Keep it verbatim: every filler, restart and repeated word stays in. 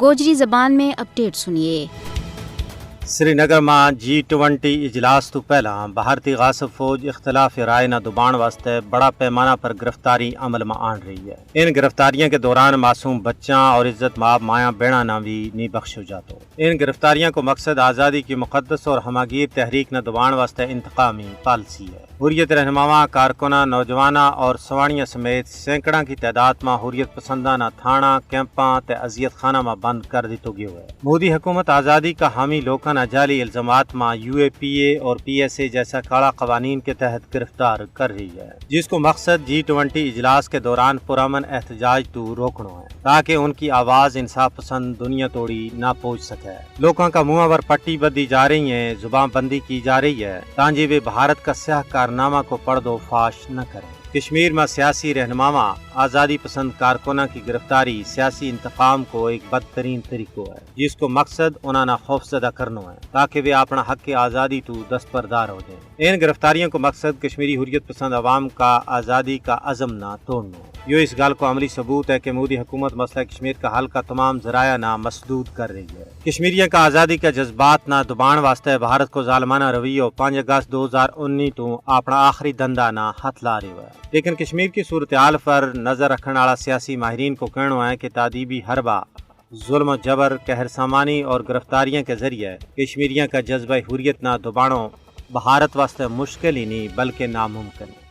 گوجری زبان میں اپڈیٹ سنیے۔ سری نگر ما جی ٹوئنٹی اجلاس تو پہلاں بھارتی غاصب فوج اختلاف رائے نا دبان واسطے بڑا پیمانا پر گرفتاری عمل ما آن رہی ہے۔ ان گرفتاریاں کے دوران معصوم بچاں اور عزت ماب مایاں بیڑا نا بھی نہیں بخشو جاتو۔ ان گرفتاریاں کو مقصد آزادی کی مقدس اور ہماگیر تحریک نا دبان واسطے انتقامی پالیسی ہے۔ حریت رہنماواں کارکناں نوجواناں اور سوانیاں سمیت سینکڑاں کی تعداد ما حریت پسنداں نا تھانہ کیمپاں تے اذیت خانہ ما بند کر دیتو گیو ہے۔ مودی حکومت آزادی کا حامی لوکاں نا جعلی الزامات ما یو اے پی اے اور پی ایس اے جیسا کالا قوانین کے تحت گرفتار کر رہی ہے، جس کو مقصد جی ٹوئنٹی اجلاس کے دوران پرامن احتجاج تو روکنو ہے، تاکہ ان کی آواز انصاف پسند دنیا توڑی نہ پہنچ سکے۔ لوکاں کا منہ پر پٹی بدھی جا رہی ہیں، زبان بندی کی جا رہی ہے، تانجے ویہ بھارت کا سیاہ کارنامہ کو پڑھدو فاش نہ کریں۔ کشمیر ما سیاسی رہنماواں آزادی پسند کارکناں کی گرفتاری سیاسی انتقام کو ایک بدترین طریقو ہے، جس کو مقصد انہاں نا خوفزدہ کرنو ہے، تاکہ ویہ اپنا حق آزادی تو دستبردار ہو جائیں۔ ان گرفتاریوں کو مقصد کشمیری حریت پسند عوام کا آزادی کا عزم نا توڑنو ہے۔ یوہ اس گل کو عملی ثبوت ہے کہ مودی حکومت مسئلہ کشمیر کا حل کا تمام ذرائع نا مسدود کر رہی ہے۔ کشمیریاں کا آزادی کا جذبات نا دبان واسطے بھارت کو ظالمانہ رویو پانچ اگست دو ہزار انی تو اپنا آخری دھندا نا ہتھ لا رہیو ہے۔ لیکن کشمیر کی صورتحال پر نظر رکھن آلا سیاسی ماہرین کو کہنو ہے کہ تادیبی حربہ ظلم و جبر قہر سامانی اور گرفتاریاں کے ذریعے کشمیریاں کا جذبہ حریت نا دبانو بھارت واسطے مشکل ہی نہیں بلکہ ناممکن ہے۔